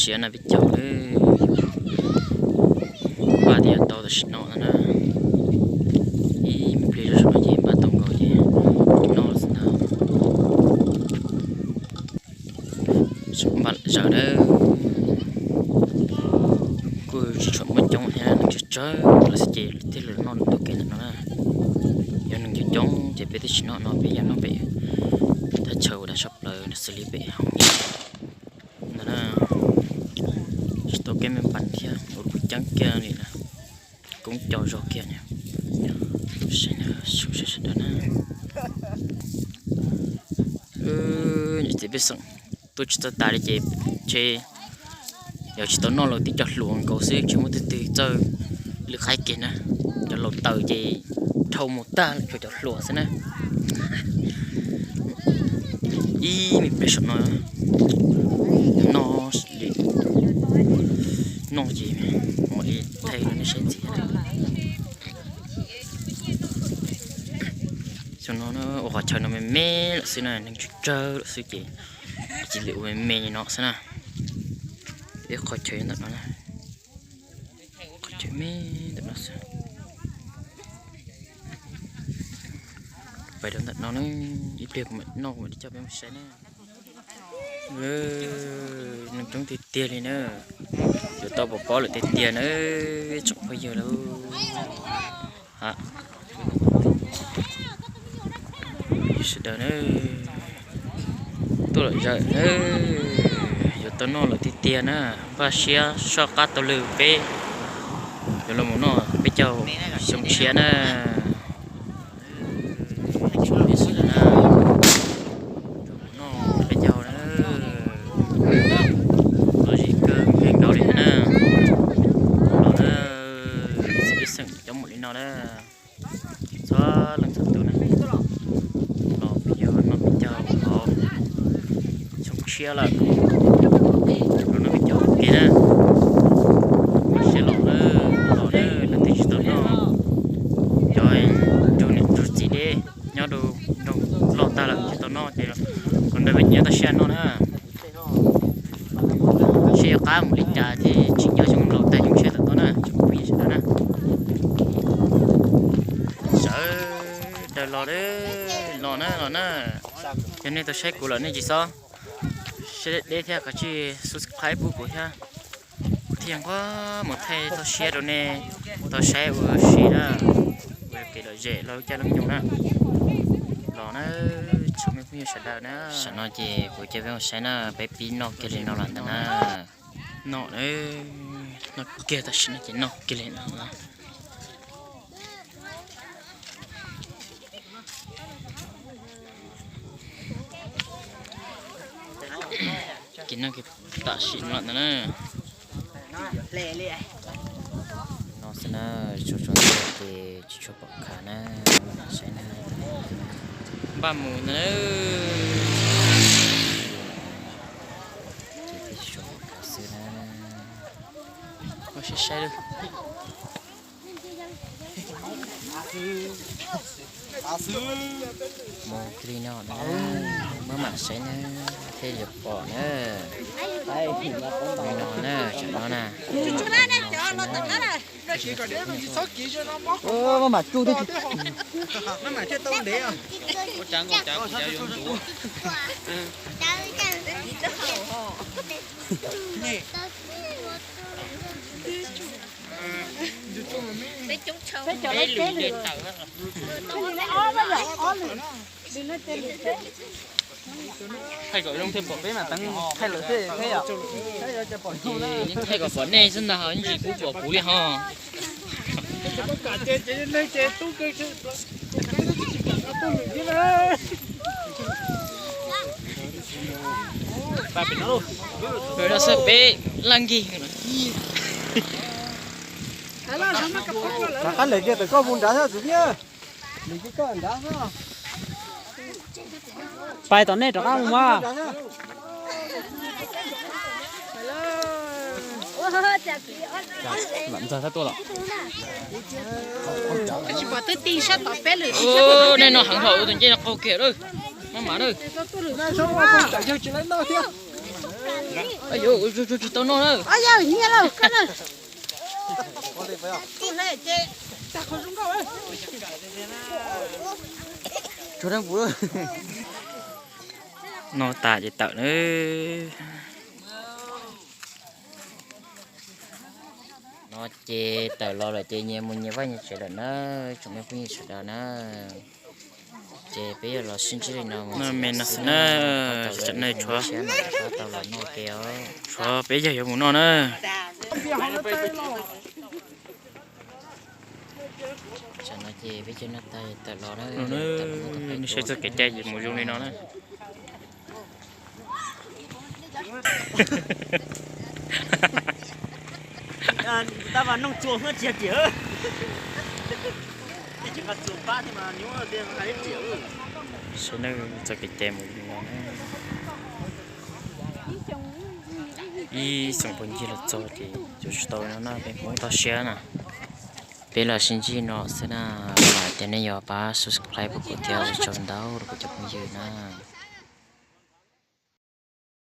Siav no peb caug lawm, npaj tias tau tam sim no na. Ib me pliag zoj no ces npaj tau nkaus ces noj xwb ntag. Npaj lawm zawm na, kuj tsis tshua muaj coob thiab, neeg tsawg tsawg lawm xwb ces thiaj li noj tau kev ntawm no na. Yog neeg coob coob ces peb twb tsis noj no, peb yog noj pem thaj chaw uas dav sab plaws no xws li pem hauv ntawm no na. Tsis tau kev me npas thiab, ua kuj ceeb kiag li na, koob co zog kiag na. Sawv daws na, niam txiv pej xeem tuaj tsis txawj tas li ces ntshe yog tsis tau noj los tib co hluas nkaus xwb, tsis muaj twg twg txawj lwm qaib kiag na. Cov laus taws ces dhau mus tag, tshuav cov hluas xwb na. Ib me pliag saum no, noj li, noj ces mam li thaij rau nej saib ntxiv. Xyoo no ua qhov chaw no me me lawm xwb na, neeg tsawg tsawg lawm xwb ces cia li ua me me li no xwb na. Ib qhov chaw ntawm no, qhov chaw me ntawm no xwb. Pais rau ntawm no na, ib pliag kuv mam noj kuv mam li coj peb mus saib na. Neeg coob tiag tiag li na, yuav tau pov pob lawm tiag tiag na, tsoom phooj ywg lauj. Sawv daws na, tuaj lawm zawm na, yuav tau noj lawm tiag tiag na, npaj siab soj qab taug lw peb yuav los mus noj peb caug xyoo tshiab na. Noj peb caug na, los zis kawg nkaus li na, los na, txiv pej xeem cov mus li no na. Txhua leej txhua tus na, los peb caug, noj peb caug hauv xyoo tshiab lawm, los noj peb caug ua ke na. Siab los na, los na, leej twg tsis tau noj, cov nrug niam nrug txiv deb nyob rau nroog loj tag lawm tsis tau noj ces los nrog peb nyiam toj siab noj na. Seb yuav qab mus li cas thiaj tsim nyog xyoo laus tag xyoo tshiab tawm tuaj na, tsoom phooj ywg sawv daws na. Sawv daws los, los na, los na. Yog nej tau saib kuv lawm nej tsis txhob saib deb thiab, kav tsij subscribe pub kuv thiab, kuv thiaj nquag mus thaij toj siab rau nej tau saib ua si na. Ua kev lom zem rau lub caij lub nyoog na. Los na, tsoom me phooj ywg sawv daws na. Tam no ces kuv coj peb mus saib na, peb pib noj kiag li no lawm ntag na. Noj, noj kiag tam sim no ces noj kiag li no na. Kev noj kev tam sim no lawm ntag na. No xwb na, tsuas tsuas ntawd ces tsis tshua pom khav na, saib na. Npaj mus ntag na. Ces tsis tshua pom khav xwb na. Ua saib saib lawm. Mus kiag li no na, maj mam saib na, thiaj yuav pom na. Li no na, tsam no na. Maj mam tsuj thiab. Thaij kom zoo thiaj pom peb mas teev thaij lawm xwb thiab yom. Thaij kom pom nej xwb ntag ho, ntsis kuv pom kuv li ho. Pab pem no, pem no xwb peb laj nkig. Rov qab lem kiag tawm koj mus nrad xwb txiv Nyiaj. Lem kiag koj nrad xwb. Pais tom nej rov qab mus mas. Lam ntxag thab tuaj los. Nej no heev hlo ua tus ncej no qaug kiag lawm. Maj mam na. Tsis tau noj na. Noj tas ces tawm na. No ces tawm los lawm ces nyias mus nyias vaj nyias tsev lawm na, tsoom me phooj ywg sawv daws na. Ces peb yuav los sib ntsib li no me no xwb na, tsam no tshuav, tshuav peb yawg yuav mus noj na. Tsam no ces peb cov noj tas tawm los na, nws saib txoj kev cai ces mus zoo li no na. Tab mas noog txuas hwj tsis yog riam. Saib na, txoj kev cai mus li no na. Ib xyoos phooj ywg los txog ces yuav tsis tau no na, peb Hmoob toj siab na. Peb los sib ntsib no xwb na, vam tias nej yuav pab subscribe pub kuv thiab, ua tsaug ntau rau kuv cov phooj ywg na.